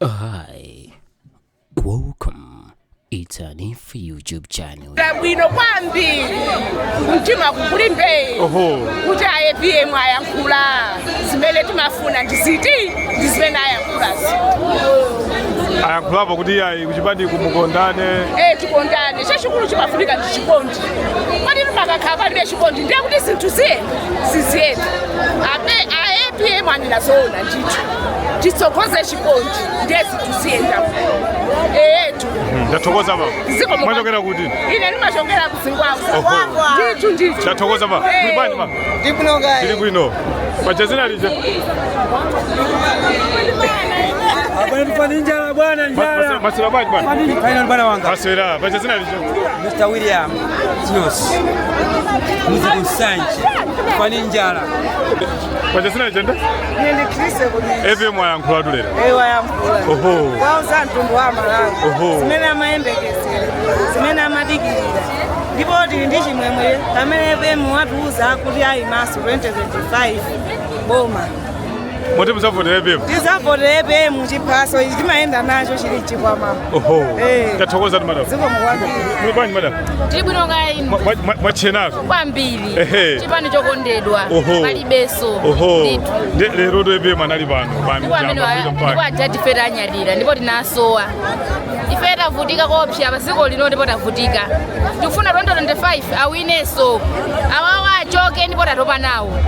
Hi, welcome. It's Hanif YouTube channel. Bwino kwambiri, mtima kukulimbe kuti a APM ayankhula zimene timafuna, ndiziti ndi zimene ayankhulazi. Ayankhulapo kuti iyayi, kuchipani kumukondane. Eh, tikondane. Chachikulu chimafunika ndi chikondi. Kwati timakakhala palibe chikondi, ndiye kuti zinthu ziyenda siziyenda. Ape a APM anena zoona ndithu, titsogoze chikondi, ndiye zinthu ziyenda eyetu. Ndathokoza mama. Zikomo. Mwachokera kuti? Ine ndimachokera kuZingwangwa. Ndithu, ndithu. Ndathokoza mama. Eh. Muli bwanji, mama? Ndibwino. Tili bwino. Paja zina lija? Bwana, tufani njala, bwana, njala. Maswera bwanji, bwana? Final, bwana wanga. Maswera, paja zina lija? Mr. William Chinos. Muzi kuSanje. Tufani njala. Paja zina lija nda? Ine Chris kuti. APM ayankhula lero. Ewa, yankhula. Wauza mtundu wa Malawi zimene amayembekezera, zimene amadikirira, ndipo tili ndi chimwemwe pamene APM watiuza kuti ayimaso 2025 boma. Moti muzavotera APM? Tizavotera APM. Chiphaso ichi timayenda nacho, chili mchikwama. Eh. Ndathokoza ti, madam. Zikomo kwambiri. Muli bwanji, madam? Tili bwino, kaya inu? Mwachenatu. Kwambiri. Chipani chokondedwa. Palibenso. Ndithu. Lero to APM anali pano pa Ndipo amene Mjamba Freedom ndipo Park. aja ife tanyadira, ndipo tinasowa. Ife tavutika kopsa pa dziko lino, ndipo tavutika. Tikufuna 2025 awinenso, awawa achoke, ndipo tatopa nawo.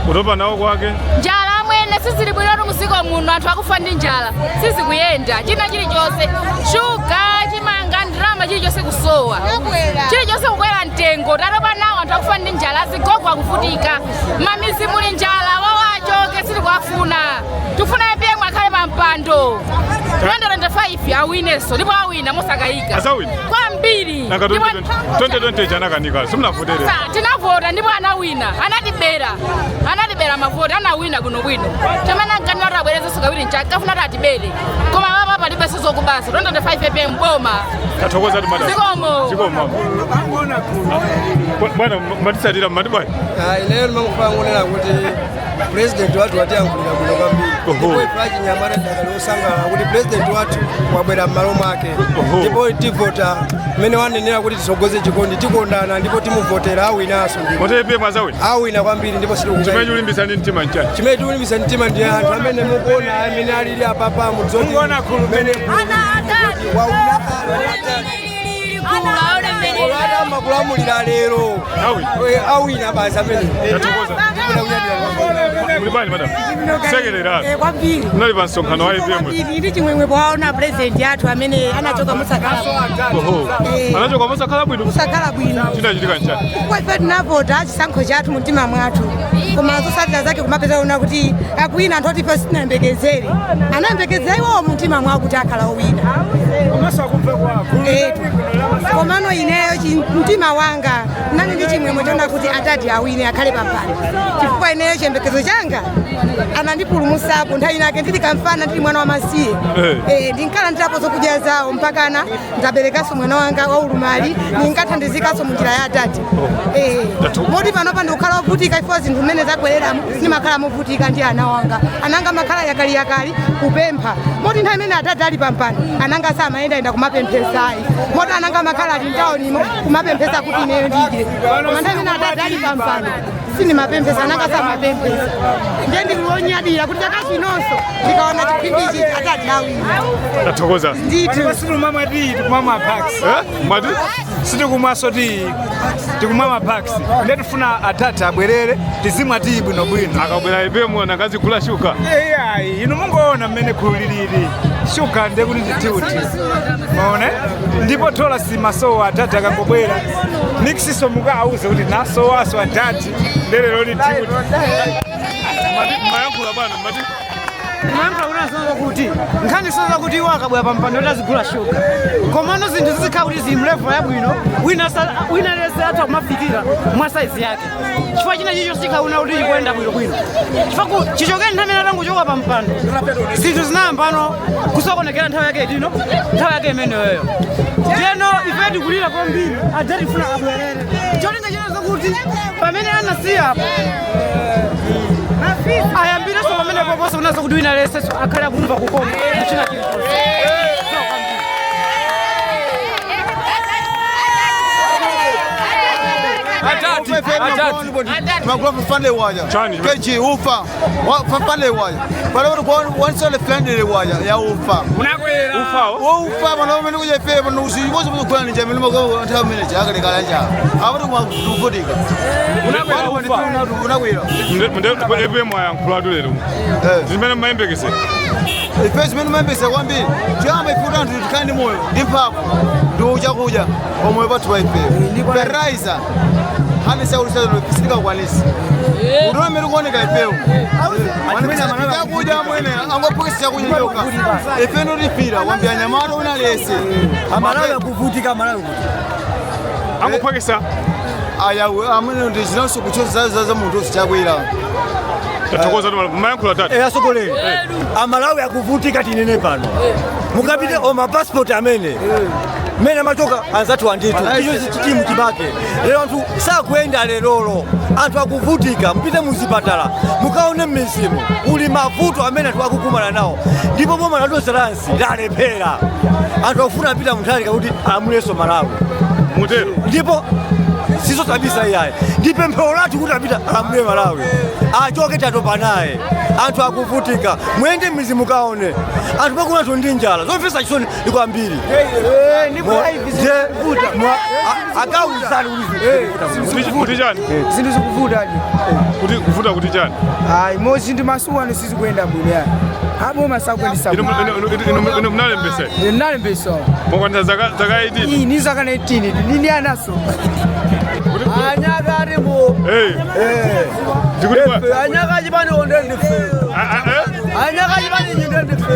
Kutopa nawo kwake? Njala, amwene, sizili bwinotu muziko muno. Anthu akufa ndi njala, sizikuyenda china chilichonse, shuga, chimanga, ndalama, chilichonse kusowa, chilichonse kukwera mtengo. Tatopa nawo, anthu akufa ndi njala, azigogo akuvutika, mamizi muli njala. Wawo achoke, sitikuwafuna. Tifuna APM akhale pa mpando 2025, awinenso, ndipo awina mosakayika. Azawina? Kwambiri. Nanga 2020 chanakanika, simunavotere? Tinavota ndipo anawina. Anatibera, anatibera mavoti. Anawina bwinobwino. Chamene ankanena kuti abwerezenso kawiri nchakafuna kuti atibere, koma papa palibenso zokubasa. 2025 APM boma. Tathokoza ti, madam. Zikomo. Zikomo bwana. Matisatira mmati bwana? Ineyo ndimangofanira kuti president wathu watiyankhulira bwino kwambiri. Ndipo ife achinyamata dakali osangalala kuti president wathu wabwera m'malo mwake. Ndipo tivota mmene wanenera kuti tisogoze chikondi, tikondana ndipo timuvotera, awinanso ndipo. Moti APM azawina? Awina kwambiri, ndipo Chimene sitikukayika. chikulimbitsani mtima nchani? Chimene tikulimbitsa mtima ndi anthu amene mukuona amene alili apapa mudzoti mene wawina olata kulamulira lero. Awina. Awina basi amene. Tathokoza. Muli bwanji, madam? Sekerera. Kwambiri. Munali pa msonkhano wa APM. Kwambiri, ndi chimwemwe powaona president athu amene anachoka musakhala. Anachoka musakhala bwino? Musakhala bwino. Chinachitika nchani? Kwa ife tinavota chisankho chathu mumtima mwathu, koma zotsatira zake kumapeza ona kuti akuwina anthu oti ife sitinayembekezere. Anayembekezera iwowo mumtima mwawo kuti akhala owina. Etu. Komano ineyo mtima wanga nani ndi chimwemwe chona kuti atati awine, akhale pampando, chifukwa ineyo chiyembekezo changa anandipulumutsapo nthawi inake ndili kamfana, ndili mwana wamasiye. Ndinkhala nditapo zokudya zawo mpakana ndaberekanso mwana wanga waulumali, ndinkathandizikanso munjira ya atati. Moti panopa ndikukhala ovutika ifo zinthu mmene zakwereramo, ndimakhala movutika ndi ana wanga. Ananga makhala yakaliyakali kupempha, moti nthawi imene atati ali pampando ananga samayendayenda kumapemphesayi, moti ananga makhala ali mtaunimo kumapemphesa kuti ineyo ndidye. Koma nthawi imene atati ali pampando sindimapemphesa, ananga samapemphesa. Ndiye ndikuonyadira kuti chaka chinonso ndikaona chikhwimbichi atati awina. Tathokoza. Ndithu. Sitikumamwa tii, tikumamwa mapaks. Eh? Mwati? Sitikumwaso tii, tikumwa mapaks. Ndiye tifuna atati abwerere, tizimwa tii bwinobwino. Akabwera APM nakazigula shuga? Eyayi, inu mungoona mmene khulu lilili, shuga ndiye kuti nditiuti maone. Ndipo thola simasowa atati akangobwera. Niksiso mukauze kuti nasowaso atati ndelero litiuti. Mati mayankhula bwana, mati? Mayankhula kuti asoza kuti nkhani soza kuti iwo akabwera pampando kuti azigula shuga, komano zinthu zizikhala kuti zili m'level yabwino, wina aliyense atha kumafikira mwa saizi yake, chifukwa china chicho chikhauna kuti chikuyenda bwinobwino, chifukwa chichokeni nthawi imene atangochoka pampando zinthu zinayambano kusokonekera. Nthawi yake itino, nthawi yake imeneyoyo. Ndiyeno ife tikulira kwambiri, adzatifuna abwerere, cholinga china zokuti pamene anasiya apo ayambirenso pamene poponso kunazo kuti wina aliyense akhale akumva kukoma kuchina chilichonse. Magula fafane waja. Chani? Keji ufa. Fafane waja. Pale watu kwa wansole fulani waja ya ufa. Unakwera. Ufa. Ufa bana mene kuje fe bana usibozo kula ni jamii mko ntaka mene chaka kala cha. Abantu kwa kuvutika. Unakwera ufa. Unakwera. Mnde APM ayankhula lero. Zimene mmayembekeze. Ife zimene mayembekeza kwambiri. Chama ife anthu tikhale ndi moyo ndi mphamvu ndi chakudya omwe pathu pa ife. Fertilizer hanisakulisaasikakwanisi utone mmene kuoneka ifewo chakudya mwene angophukisa chakudya choka ife notifira kwambira nyamata unalese Amalawi akuvutika, Amalawi kuti angophukisa aya amene ndi zinanso kuchoza za munthu sichakwera. Tathokoza mayankhula tatu. Asogoleri Amalawi akuvutika tinene pano mukapite oma passport amene mene amachoka anzathu anditu icho chitimu chibake lero anthu sakuyenda lerolo anthu akuvutika mpite muzipatala mukaone m'mizimu uli mavuto amene anthu akukumana nawo ndipo boma la Tonse lalephera anthu akufuna apita Mutharika kuti amulenso Malawi mutero ndipo sizo kabisa iyayi ndi pemphero lathu kuti apita alamule Malawi achoke tatopa naye anthu akuvutika mwende m'mizi mukaone anthu pakuna anthu ndi njala zomvetsa chisoni ndi kwambiri akauzani kuti chani zinthu zikuvuta kuti kuvuta kuti chani ayi mo zinthu masuku ano sizikuyenda bwino yani apo masakuyendesa inu mnalembesa ndinalembesa mukwanisa zaka 18 ni zaka 19 nini anaso anyaka aripo anyaka chipani onde ndife anyaka chipani nyinde ndife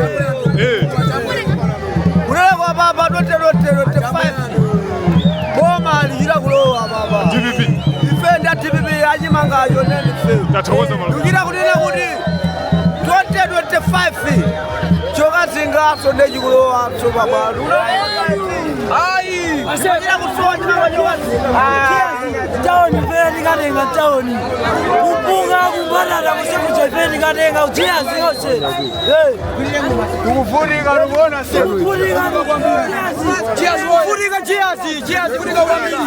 unele kwa baba dote dote dote 5 boma alijira kulowa baba DPP ife nda DPP achimangayo ndife tathokoza malo ndikira kunena kuti 2025 chokazingaso ndechikulowa so baba ayi achira kusowa chimanga chokazinga taoni mfere ndikatenga taoni kupunga kumbatata kusekucha mfere ndikatenga uchiyazi yonse kuvutika tikuona kuvutika chiyazi chiyazi kuvutika kwambiri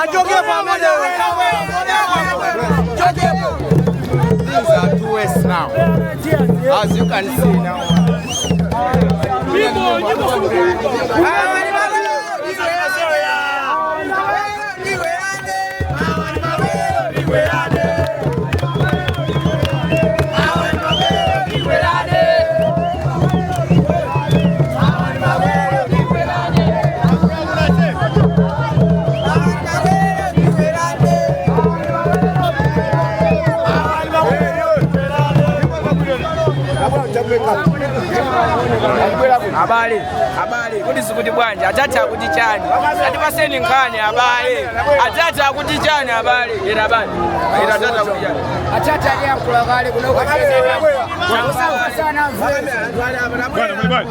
achoke pamoja. Things are too worse now, as you can see now. Abale, abale, kuti sikuti bwanja, atati akuti chani. Atipaseni nkhani abale. Atati akuti chani abale. Ira abale. Ira atati akuti chani. Atati aliyankhula kale kuno kwa sana. Bwana muli bwanji?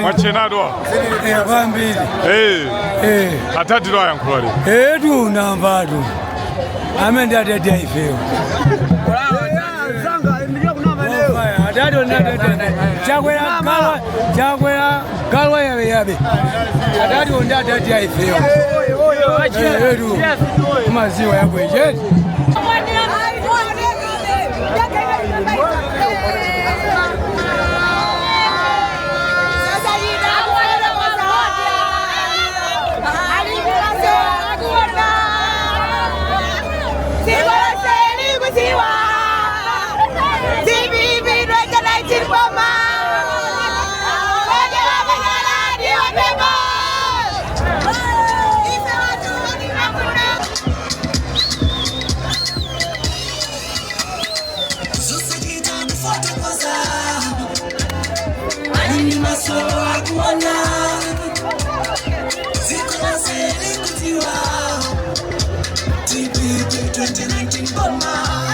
Mwachenadwa. Kwambiri. Atati ndo ayankhula lero. Etu nambatu. Amene atati aifewo. Chakwera galwa chakwera galwa yabe yabe. Atati onda atati aifewo. Etu maziwa yakweje. TPP 2019 Boma.